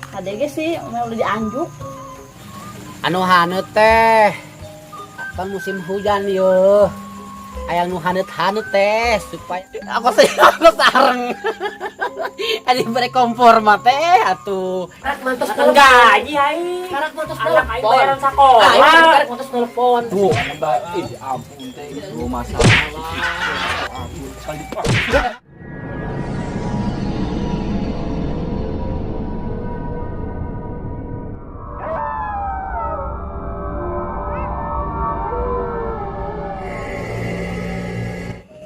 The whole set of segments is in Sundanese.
KDG sih mau udah dianjuk. Anu haneut teh. Kan musim hujan yo. Aya nu haneut-haneut teh supaya aku sih aku sareng. Adi bere kompor mah teh atuh. Karak mantos Gaji aing. Karak mantos Anak aing telepon. bayaran sekolah. Ah, ini karak mantos telepon. Tuh, ih ampun teh itu masalah. Ampun sekali.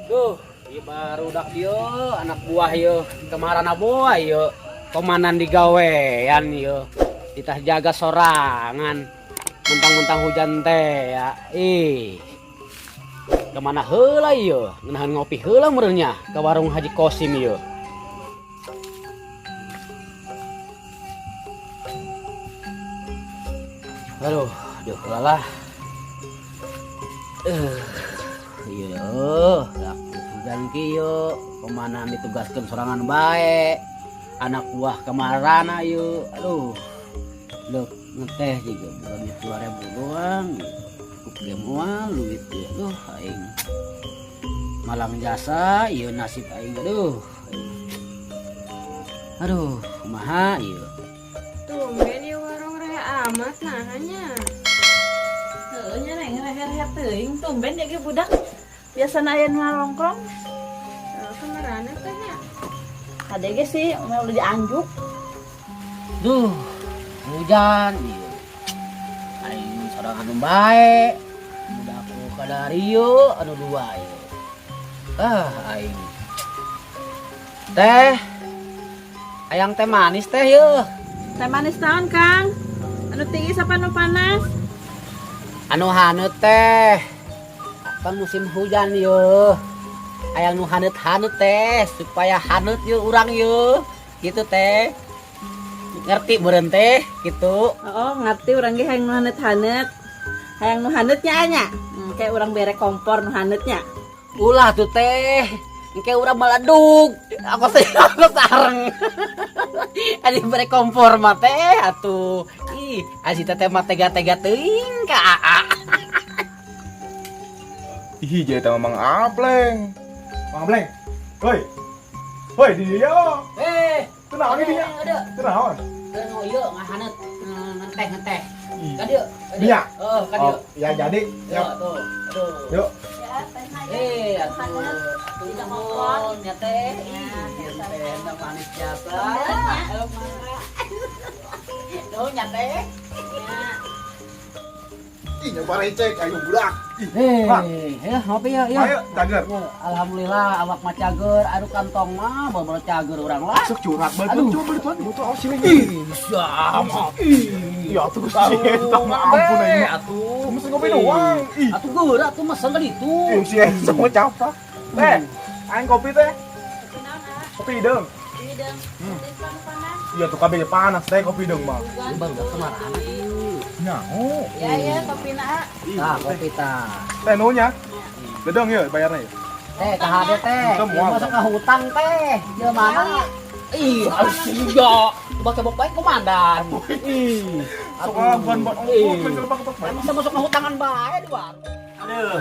Duh, ieu barudak ieu anak buah ieu kemarin buah ieu komandan digawean ieu ditah jaga sorangan mentang-mentang hujan teh ya. Ih, kemana heula ieu ngenahan ngopi heula meureunnya ke warung Haji Kosim ieu. Aduh, aduh lelah. Iya, hujan kieu, kemana ditugaskan sorangan bae. Anak buah kemarana ieu. Aduh. Leuk ngeteh juga bukan 2000 doang. Cukup ge moal duit ieu. Aduh, aing. Malang jasa ieu nasib aing, aduh. Aduh, kumaha ieu? Tumben ya warung rehe amat nah nya. Heueuh nya, Neng, rehe-rehe teuing, tumben ya ge budak. Biasana aya nu ngalongkrong. Eh, kamarana teh nya? KDG sih mau udah dianjuk. Duh, hujan ieu. Aing sorangan nu bae. Budak ku kadario anu dua ieu. Ah, aing. Teh. Hayang teh manis teh yeuh. Teh manis naon, Kang? Anu tiis apa anu panas? Anu haneut teh. Kan musim hujan yeuh. Aya nu haneut-haneut teh supaya haneut yeuh urang yeuh. Gitu teh. Ngerti meureun teh gitu. Oh, ngerti, urang ge hayang nu haneut-haneut. Hayang nu haneut nya nya. Kayak urang bere kompor nu haneut nya. Ulah tuh teh. Engke urang meleduk. Aku sih aku sareng. Adi bere kompor mah teh atuh. Ih, asi teteh mah tega-tega teuing ka aa. Ih, jadi sama Mang Ableng. Mang Ableng. Hoi. Hoi, di dia. Eh, Kunaon di dia? Ada. Kunaon? Keur ieu ngahaneut ngeteh ngeteh. Ih. Ka dieu. Ka dieu. Dia? Oh, ka dieu. Oh, ya jadi. Ya, Yuk. tuh. Aduh. Yuk. Ya, teh mah ya. Eh, atuh. Haneut. Tidak Atuh kompor. nya teh. Ya, Ih, biasa. teh na manis jasa. Haneut nya. Eh, mangga. Tuh nya teh. Ya. Ih, nyoba recek ayo budak. Ih, Hei, Pak. ya ngopi ya, ya. Ayo, cager. Ya, alhamdulillah awak mah cager, aduh kantong mah bawa cager urang lah. Sok curhat banget. Aduh. Coba bantuan, butuh awas sini. Ih, siapa? Ih, ya tuh sih, tak ampun aing. Atuh. Mesen ngopi doang. Ih, Atuh geura atuh mesen ka ditu. ih si semua capak. Teh, aing kopi teh. Kopi naon, ah? Kopi hideung. Hideung. Tiis apa anu panas? Iya tuh kabeh panas teh kopi hideung mah. Lu baru kemarahan. Nyaho. Ya ya, kopi na, ah. Tah, kopi tah. Teh nunya. Ledeng ya bayarnya ya. Teh, ka hade teh. Itu moal. Masuk ka hutang teh. Ieu mana? Ih, sia. Coba cebok bae komandan. Ih. Sok ah, bukan buat ongkos, lain kelebak-kelebak bae. Masa masuk ke hutangan bae di warung. Aduh,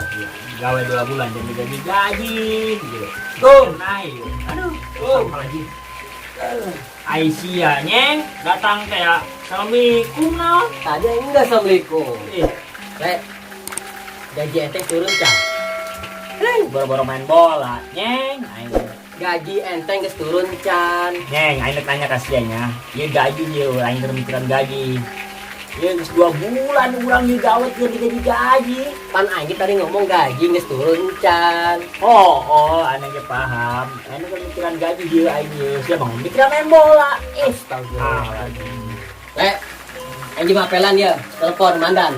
gawe 2 bulan jadi gaji gaji gitu. Tuh, naik. Aduh, apa lagi? Aisyah nyeng datang kayak assalamualaikum naon. Tadi enggak assalamualaikum. Ih, Lek, gaji ente turun can. boro-boro main bola nyeng aing. Gaji ente geus turun can. Nyeng, aing rek nanya kasihannya. Ieu gaji ieu aing keur mikiran gaji. Ieu geus 2 bulan urang ieu gawe keur digaji gaji. Pan aing tadi ngomong gaji geus turun can. Oh, aneh ge paham. Aing keur mikiran gaji ieu aing ieu. Siapa mau mikiran main bola? Eh, Astagfirullah. ah, lagi. Lek, aing juga apelan ya, telepon mandan.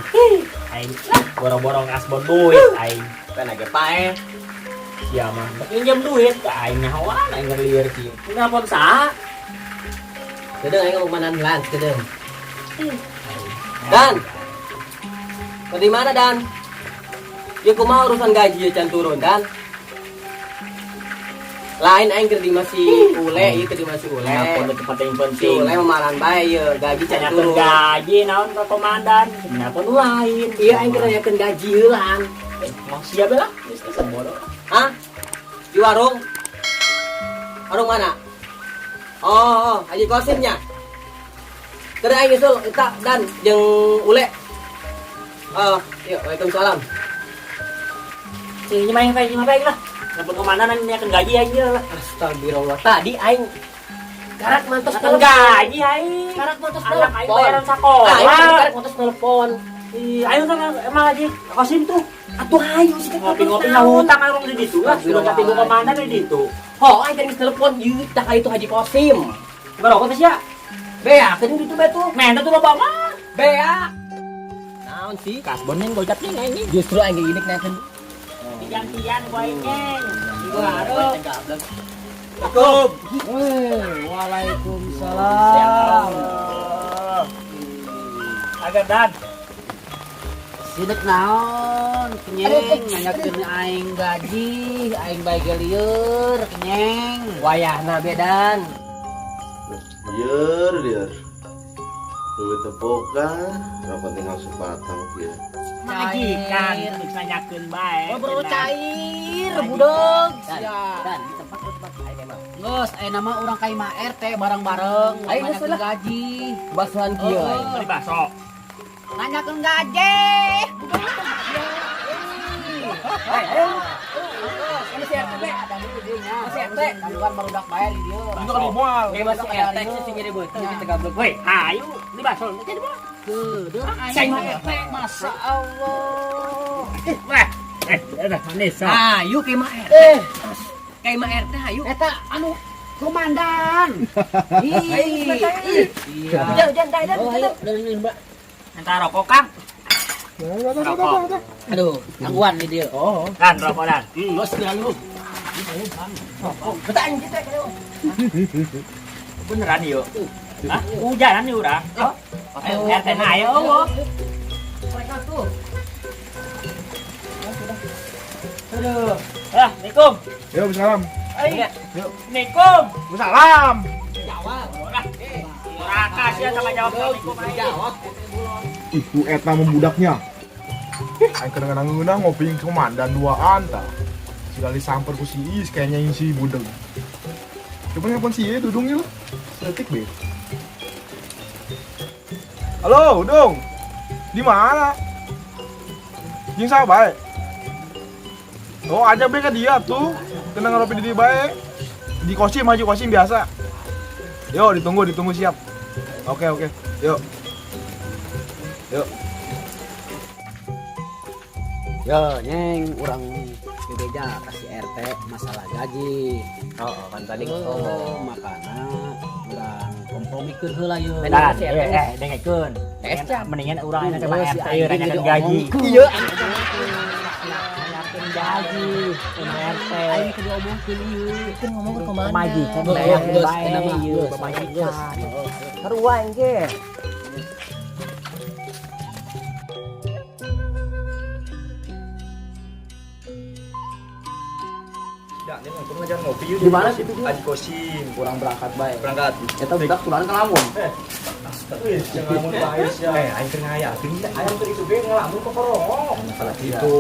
Aing lah boro-boro ngasbon duit aing. Pan aja pae. Sia mah pinjam duit ke aing nyahoan aing ngelieur kieu. Nelpon saha? Kedeung aing ngomong mandan lan, kedeung. Dan, kau di mana Dan? Ya kumaha urusan gaji ya can turun Dan? Lain aing keur di masih ule, ieu keur di masih ule. Nelpon itu penting Si penting. ule mamaran bae ieu, gaji can Nanyakeun turun. gaji naon ke komandan. Nelpon lain. Iya aing keur nanyakeun gaji heulaan. Eh, emang siap lah. Geus geus bodoh. Hah? Di warung? Warung mana? Oh, Haji Kosimnya. Keur aing nyusul eta dan jeung ule. Oh, yuk, waalaikumsalam. Sini main main main lah. Nelpon komandan nanyakeun gaji aja lah. Astagfirullah. Tadi aing karak mantos Nanyakeun telepon. gaji aing. Karak mantos Anak aing telepon. bayaran sekolah. Aing karak mantos telepon. Ih, ayo kan emang Haji Kosim tuh. Atuh ayo sih kan Ngopi-ngopi ngahutang aing di ditu lah. Sudah tapi gua komandan di ditu. Oh, aing tadi telepon ieu tah itu Haji Kosim. Ngerokok teh sia. Bea, keun ditu bae tuh. Menda tuh loba mah. Bea. Naon sih? Kasbon yang gocap nih aing. Justru aing gini naikeun. Digantian gua aing. Gua Assalamualaikum. Waalaikumsalam. Agar dan. Sidik naon, kenyeng, nanyakeun aing gaji, aing bae lieur, kenyeng. Wayahna bedan. Lieur, lieur. Duit tepokan, berapa tinggal sebatang dia. Majikan geus nanyakeun bae. Ngobrol cair, budak. Dan di tempat tempat aing emang. Geus, aya nama urang ka imah RT bareng-bareng, Ayo, geus nanyakeun lah. gaji. Basuhan kieu aing. Beli bakso. Nanyakeun gaji. Ayo. Ini si RT be. Masih RT. Tangguhan barudak bae di dieu. Itu kan di moal. Kayak masih RT sih sing nyeri beuteung kita gablek. Woi, ayo beli bakso. Jadi mah. Kedeung Saya aing mah RT. Masa Allah. Wah. Eh, udah manis. Ayo kayak mah RT. Kayak mah RT ayo. Eta anu komandan. Ih. Iya. Hujan hujan dah dah. Minta rokok, Kang. Rokok. Aduh, tangguhan di dieu. Oh. Dan rokok dan. Geus lu. Betak anjing kita kena. Beneran yuk. Hah? Hujanan nih urang. Ayo, RT na ayo. Oh. Mereka tuh. Aduh. Ah, Assalamualaikum. Yo, salam. Ayo. Assalamualaikum. Salam. Jawab. Raka sih sama jawab Assalamualaikum. aing. Jawab. Ih, ku eta membudaknya. Ih, aing kadang-kadang ngeunah ngopi jeung komandan duaan tah. Sekali samper ku si Is kayaknya yang si budeg. Coba nelpon si Ieu dudungnya lah. Sedetik be. Halo, Udung. Di mana? Jeung saha bae? Oh, aja be ke dia tuh. Tenang ngopi di dia bae. Di Kosim, maju Kosim biasa. Yo, ditunggu, ditunggu siap. Oke, oke. Yuk. Yuk. Yo, nyeng, urang bebeja kasih RT masalah gaji. Oh, kan tadi Oh, makana urang kompromikeun heula yeuh. Dan, Si RT. dengekeun. Mendingan urang aya ke Oh, si RT ieu anjing nanyakeun jadi gaji. omongkeun. Iya. Nanyakeun gaji, RT. Aing kudu omongkeun ieu. Kan ngomong ke komandan. Pemajikan Oh, bayar geus, bae eta mah, ieu geus, pemajikan. Sarua aing ge. Ya, ini untung ngajar ngopi yuk. Di mana sih itu? Haji Kosim, kurang berangkat bae. Berangkat. Eta budak tulan kelamun. Wih, jangan ngelamun bae sia. Eh, aing keur ngayakeun ieu ayam keur itu ge ngelamun kokorongok. Itu.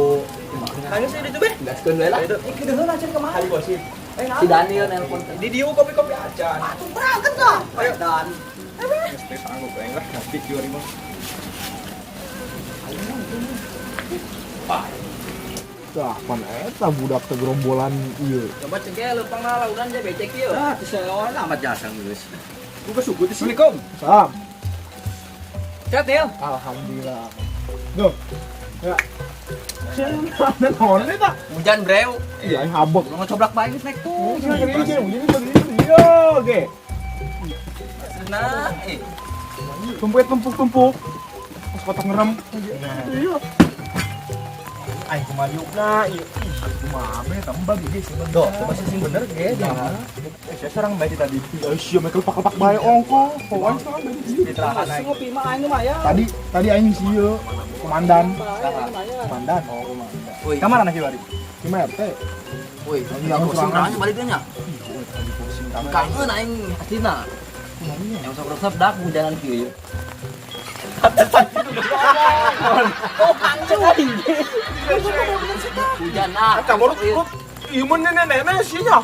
Ayo sih itu be. Gaskeun we lah. Eh, kudu heula cenah kemana? Haji Kosim. Eh, Si Daniel nelpon. Di dieu kopi-kopi aja. Atuh berangkat dah. Ayo. Dan Geus sanggup aing lah ngopi kieu ari mah. Tah, pan eta budak teh gerombolan ieu. coba cek ge leumpang lah launan ge becek ieu. Ah, teu amat jasa geus. Gua suku teh. Assalamualaikum. Salam. Sehat Nil. Alhamdulillah. Duh. Ya. Cenah naon eta? Hujan breu. Iya, aing habek. Lu ngocoblak bae geus naik tuh. Cenah gini cenah gini gini. Yo, ge. Nah, eh. Tumpuk tumpuk tumpuk. Terus kotak ngerem. Iya. Aing kumaha yukna ieu. Ih, kumaha be tambah ge sih. Doh, coba sih sing bener ge. Eh, saya serang bae tadi. Ya sia mereka lepak-lepak bae ongko. Pokoknya serang bae di Diterahan aing. Ngopi mah aing lumayan. Tadi tadi aing sih ieu komandan. Komandan. Oh, komandan. Woi, Kamana kieu bari? Cuma RT. woi, Yang Kosim sorangan. orangnya balik nya. Kangen aing asina. Yang sok resep dak hujanan kieu. Oh, kangen aing. Hujan ah. Kamu imun nenek-nenek sih nya.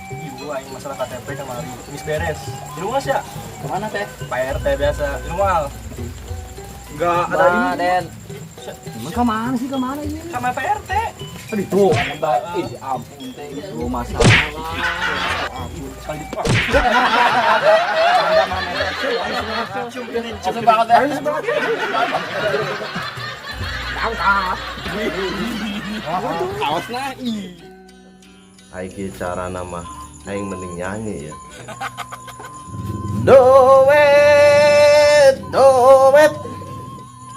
Ibu aing masalah KTP kemarin. Geus beres. Di rumah sih ya? Kemana teh? Pak RT biasa. Di rumah. Enggak ada ini. Den. Emang kemana sih kemana ini? Sama Pak RT. Tuh, ih ampun teh itu masalah. Ampun, sekali di Cium banget ya. Awas nah. Aing cara nama aing mending nyanyi ya. Doet, doet.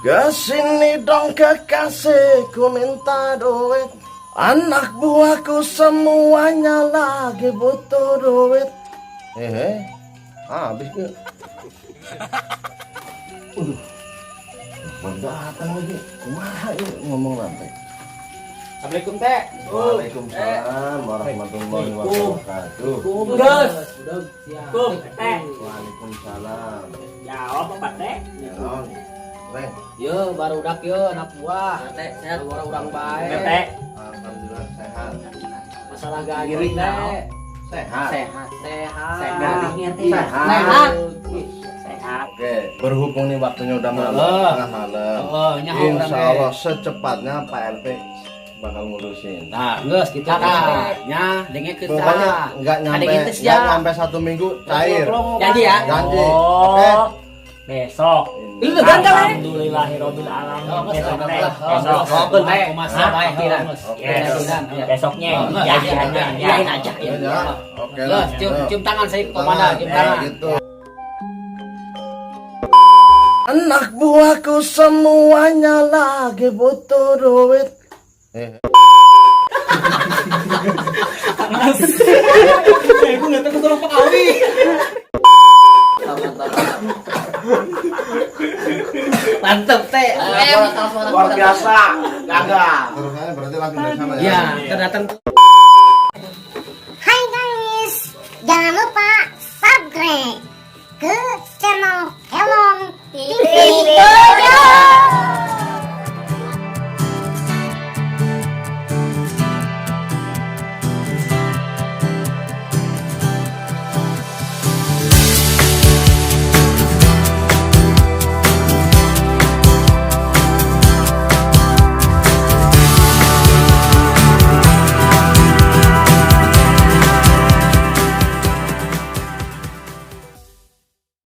Kesini dong kekasihku minta duit. Anak buahku semuanya lagi butuh duit. Eh, habis ke. Aduh, baru datang lagi. Kumaha ini ngomong lantai. Assalamualaikum teh. Waalaikumsalam warahmatullahi wabarakatuh. Gus. Udah siap. Kum, teh. Waalaikumsalam. Jawab apa teh? Ya, Reng. Yo baru udah yo anak buah. Teh sehat. Orang-orang baik. Teh. Alhamdulillah sehat. Masalah gaji teh. Sehat. Sehat. Sehat. Sehat. Sehat. Sehat. Sehat. Oke, berhubung nih waktunya udah malam, Heeh. tengah malam. Oh, nyaho urang Insya teh. Allah secepatnya Pak RT bakal ngurusin. Nah, geus kitu tah. Nya, dengekeun tah. Pokoknya nggak nyampe Ada gitu, nggak ya. nyampe 1 minggu cair. Janji ya. Janji. Oke. Oh, besok. Lu udah ganteng, eh? Alhamdulillahirabbil alamin. Oh, Besok teh. Besok. Besok. Bae, kumaha bae, Oke. Yes. Besoknya. Oh, Ya, ya, ya. Iyain aja ya. Ya, oke lah. Geus, cium, cium tangan saya ke komandan, cium Ya, tangan. gitu. Anak buahku semuanya lagi butuh duit. Eh. Ibu nggak tahu tolong Pak Awi. Mantep teh. Luar biasa, gagal. Terusannya berarti langsung dari sana ya. Ya, terdatang Hai guys, jangan lupa subscribe ke channel Kelong TV.